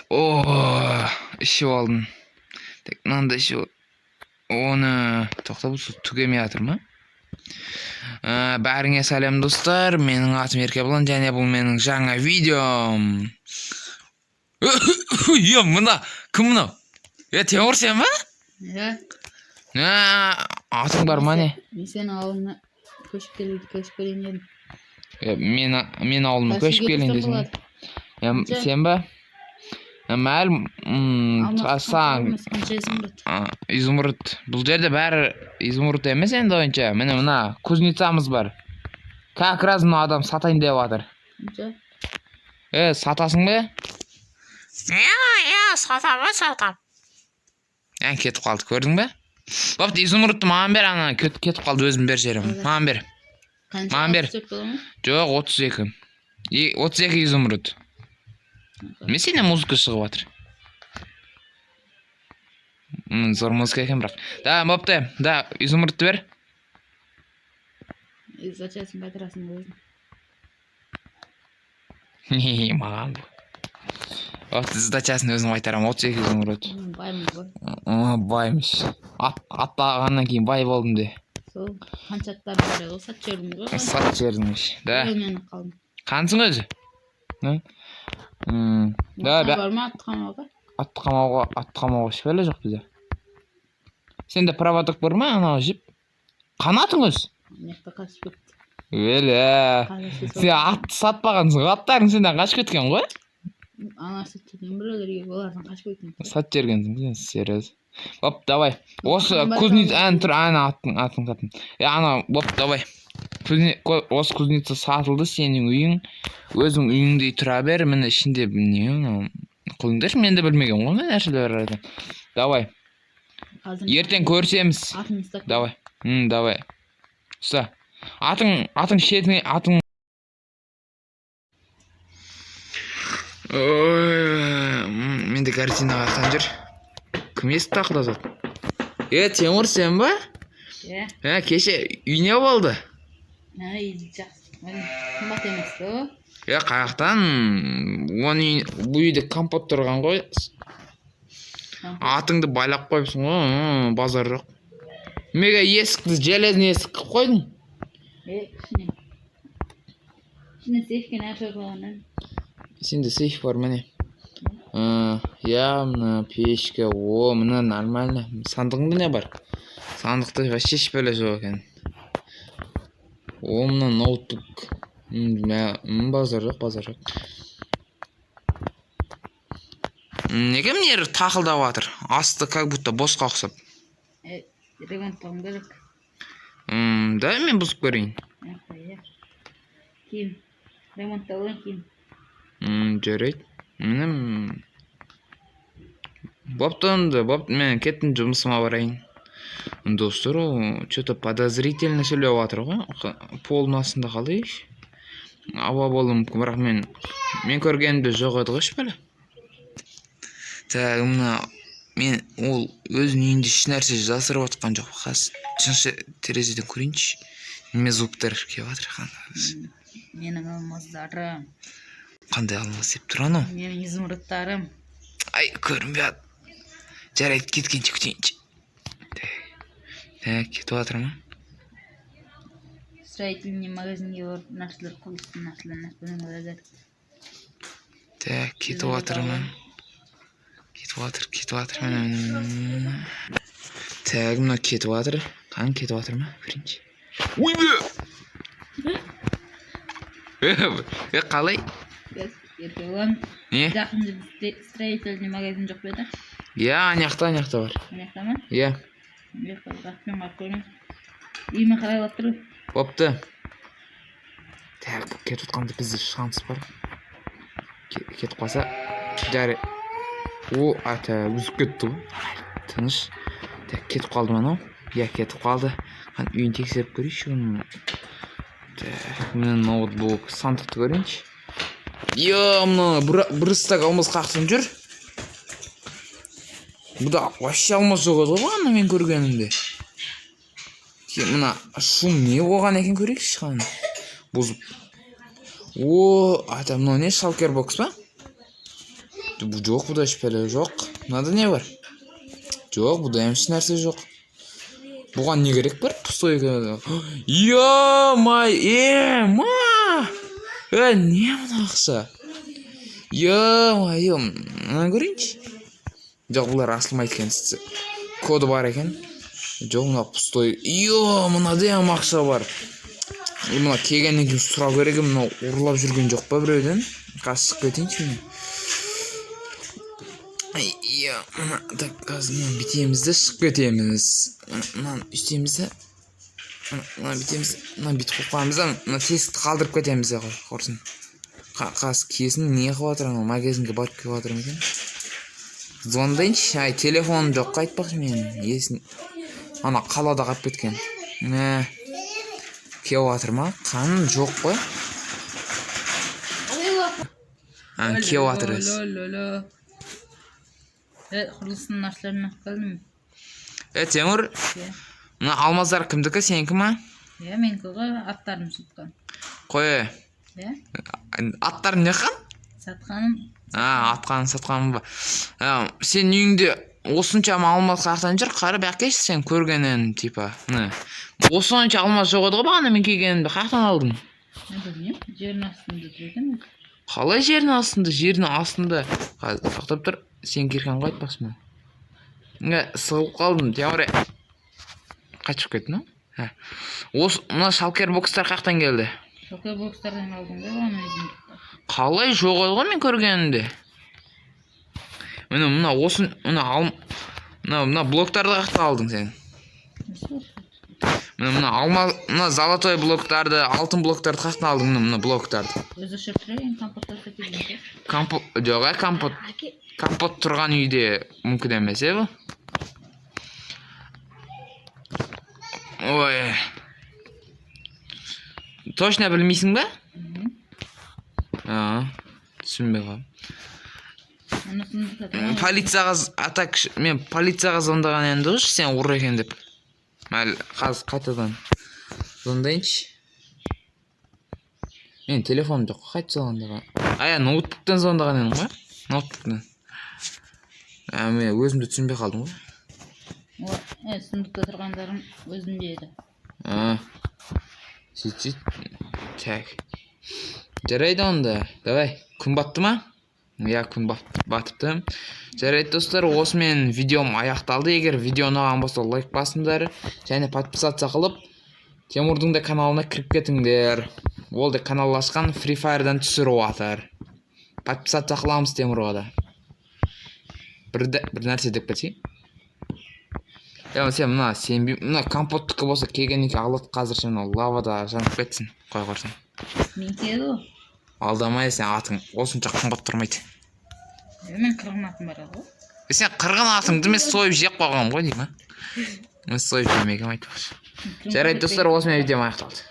О, ішіп алдым. Так, мынаны да ішіп. Оны тоқта, бұл су түгемей жатыр ма? Бәріңе сәлем, достар. Менің атым Еркебұлан және бұл менің жаңа видеом. Е, мына кім мынау? Е, Темір, сен ба? Иә. Ә, атың бар ма, не? Мен сенің ауылыңа көшіп келуді, көшіп келейін дедім. Е, мен ауылыма көшіп келейін десің ба? Е, Қанша? Сен ба? Е, мәлім Алмас. Саған Қанша изумруд? Изумруд, бұл жерде бәрі изумруд емес енді ойынша. Міне, мына кузницамыз бар, как раз мына адам сатайын деп жатыр. Қанша? Е, сатасың ба? Иә, сатам ба, сатам. Ә, кетіп қалды, көрдің бе? Бопты, изумрудты маған бер. Ана кетіп қалды, өзім беріп жіберемін, маған бер. Қанша? Маған бер. 34 бола ма? Жоқ, 32. 32 изумруд. Мен сенен музыка шығып жатыр. Зор музыка екен бірақ да. Бопты да, изумрудты бер. Зачасын қайтарасың өзің. Маған бопты, сдачасын өзім қайтарамын. 32 изумруд. Мен баймын ғой. Баймыш. Аттағаннан кейін бай болдым де. Сол қанша аттарым бар еді ғой, сатып жібердім ғой. Сатып жібердіңш да. Біреумен қалдым. Қансың өзі? Да. Мақта бар ма атты қамауға? Атты қамауға еш бәле жоқ бізде. Сенде проводок бар ма, анау жіп? Қанатың өзі? Мына жақта қашып кетті. Өле. Қазір. Сен атты сатпағансың ғой, аттарың сенен қашып кеткен ғой. Ана сатып жіберген біреулерге, олардан қашып кеткен. Сатып жібергенсің сен, серьезно? Оп, давай осы Қымбат. Кузница ән тұр, ана аттың таптым. Е, ана, оп, давай. Осы кузница сатылды. Сенің үйің өзің үйіңдей тұра бер. Міне, ішінде не анау, қойыңдаршы, мен де білмеген ғой мына нәрселер бар екен. Давай. Қазір. Ертең көрісеміз. Атын ұстап. Давай, давай, ұста атың шетіңе атың. Ой, менде картина қаяқтан жүр? Кім есікті тақылдатады? Е, Темір, сен ба? Иә. Ә, кеше үй не болды? Ай, жақсы. Қымбат емес та. Е, қаяқтан оны бұл үйде компот тұрған ғой. Атыңды байлап қойыпсың ғой, базар жоқ. Неге есікті железный есік қылып қойдың? Е, ішіне сейфке нәрсе қойғаннан. Сенде сейф бар, міне. Иә, мына печка, о, мына нормально. Сандығыңда не бар? Сандықта вообще еш бәле жоқ екен. О, мына ноутбук. Базар жоқ, базар жоқ. Неге мына жер тақылдап жатыр? Асты как будто босқа ұқсап. Е, ремонттауым керек. Да, мен бұзып көрейін. Иә, кейін ремонттаудан кейін. Жарайды. Міне, бопты енді, бопты, мен кеттім, жұмысыма барайын. Достар, ол че-то подозрительно сөйлеп жатыр ғой. Полдың астында қалай? Ауа болуы мүмкін, бірақ мен көргенімде жоқ еді ғой еш бәле. Так, мына мен ол өзінің үйінде еш нәрсе жасырып жатқан жоқ. Қазір шыншы терезеден көрейінші. Неме звуктар келіп жатыр? Менің алмаздарым. Қандай алмаз деп тұр анау? Менің изумрудтарым. Ай, көрінбей жатыр. Жарайды, кеткенше күтейінші. Так, кетіп жатыр ма? Строительный магазинге барып нәрселер, құрылыстың нәрселерін нәрселер. Так, кетіп жатыр ма? Кетіп жатыр, кетіп жатыр. Міне, міне, міне, міне. Так, мынау кетіп жатыр. Қан кетіп жатыр ма? Көрейінші. Ойбай! Е, қалай? Еркебұлан. Не? Жақын жерде строительный магазин жоқ па еді? Иә, ана жақта, ана жақта бар. Мына жақта ма? Иә. Мына жақта атпен барып көрейін, үйіме қарайлап тұр. Бопты. Так, бұл кетіп жатқанда бізде шанс бар. Кетіп қалса, жарай. О, ата, үзіп кетті ғой. Тыныш. Так, кетіп қалды ма анау? Иә, кетіп қалды. Қан, үйін тексеріп көрейінші оның. Так, міне, ноутбук, сандықты көрейінші. Е, мына бір стак алмаз қақтан жүр. Бұда вообще алмаз жоқ еді ғой ана мен көргенімде. Мына шум не болған екен, көрейікші, қан. Бұзып. О, ата, мынау не, шалкер бокс па? Жоқ, бұда ешбәле жоқ. Мынада не бар? Жоқ, бұда еш нәрсе жоқ. Бұған не керек бар? Пустой екен. Ё-моё, ма! Не мына ақша? Ё-моё, мынаны көрейінші. Жоқ, бұлар ашылмайды екен. Коды бар екен. Жоқ, мына пустой. Ё, мынада ям ақша бар. Мына келгеннен кейін сұрау керек, мынау ұрлап жүрген жоқ па біреуден? Қазір шығып кетейінші мен. Иә, мына так, қазір мынаны бүйтеміз де шығып кетеміз. Мынаны үстеміз де, мынаны бүйтеміз, мынаны бүйтіп қойып қоямыз да, мына тесікті қалдырып кетеміз де құрсын. Қазір келсін, не қылып жатыр анау, магазинге барып келіп жатыр ма екен? Звондайыншы. Ай, телефоным жоқ қой, айтпақшы менің. Есін ана қалада қалып кеткен. Мә, келіп жатыр ма? Қаным жоқ қой. Келіп жатыр өзі. Құрылыстың нәрселерін алып келдім. Темір, мына алмаздар кімдікі, сенікі ма? Иә, менікі ғой, аттарым сатқан. Қой. Иә. Аттарын не қылған? Сатқаным. Атқанын сатқаным ба? Сен үйіңде осыншама алмаз қаяқтан жүр? Қара, бәкеш, сен көргеннен, типа. Міне. Осынша алмаз жоқ еді ғой бағана мен келгенімде. Қаяқтан алдың? Мен білмеймін, жердің астында тұр екен. Қалай жердің астында? Жердің астында. Қазір тоқтап тұр. Сен келген ғой айтпақшы мен. Сығылып қалдым, Темір. Қашып кеттің, а? Осы мына шалкер бокстар қаяқтан келді? Шалкер бокстардан алдым ғой бағана өзім. Қалай жоқ еді ғой мен көргенімде? Міне, мына осын, мына ал, мына блоктарды қаяқтан алдың сен? Міне, мына алма, мына золотой блоктарды, алтын блоктарды қаяқтан алдың? Міне, мына блоктарды. Өзі шөптірек, енді компоттар кетеді. Компот, жоқ, компот. Компот тұрған үйде мүмкін емес, бұл? Ой. Точно білмейсің ба? Түсінбей қалдым. Полицияға атак, мен полицияға звондаған едім ғой, сен ұры екен деп. Мәл, қазір қайтадан звондайыншы. Мен телефоным жоқ, қайтып звондаған. Ая, ноутбуктан звондаған едім ғой. Ноутбуктан. Мен өзім де түсінбей қалдым ғой. Сундукта тұрғандарым өзімде еді. Сөйт. Так. Жарайды онда. Давай, күн батты ма? Иә, күн батыпты. Жарайды, достар, осымен видеом аяқталды. Егер видео ұнаған болса, лайк басыңдар және подписаться қылып, Темурдың да каналына кіріп кетіңдер. Ол да канал ашқан, Free Fire'дан түсіріп жатыр. Подписаться қыламыз Темурға да. Бір нәрсе деп кетейін. Сен мына сенбей, мына компоттікі болса келгеннен кейін алады, қазір сен лавада жанып кетсін. Қой құрсын. Менікі еді ғой. Алдамай, сен атың осынша қымбат тұрмайды. Мен қырғын атым бар еді ғой. Сен қырғын атыңды мен сойып жеп қойғанмын ғой деймін, а? Мен сойып жемегенмін айтпақшы. Жарайды, достар, осымен видеом аяқталды.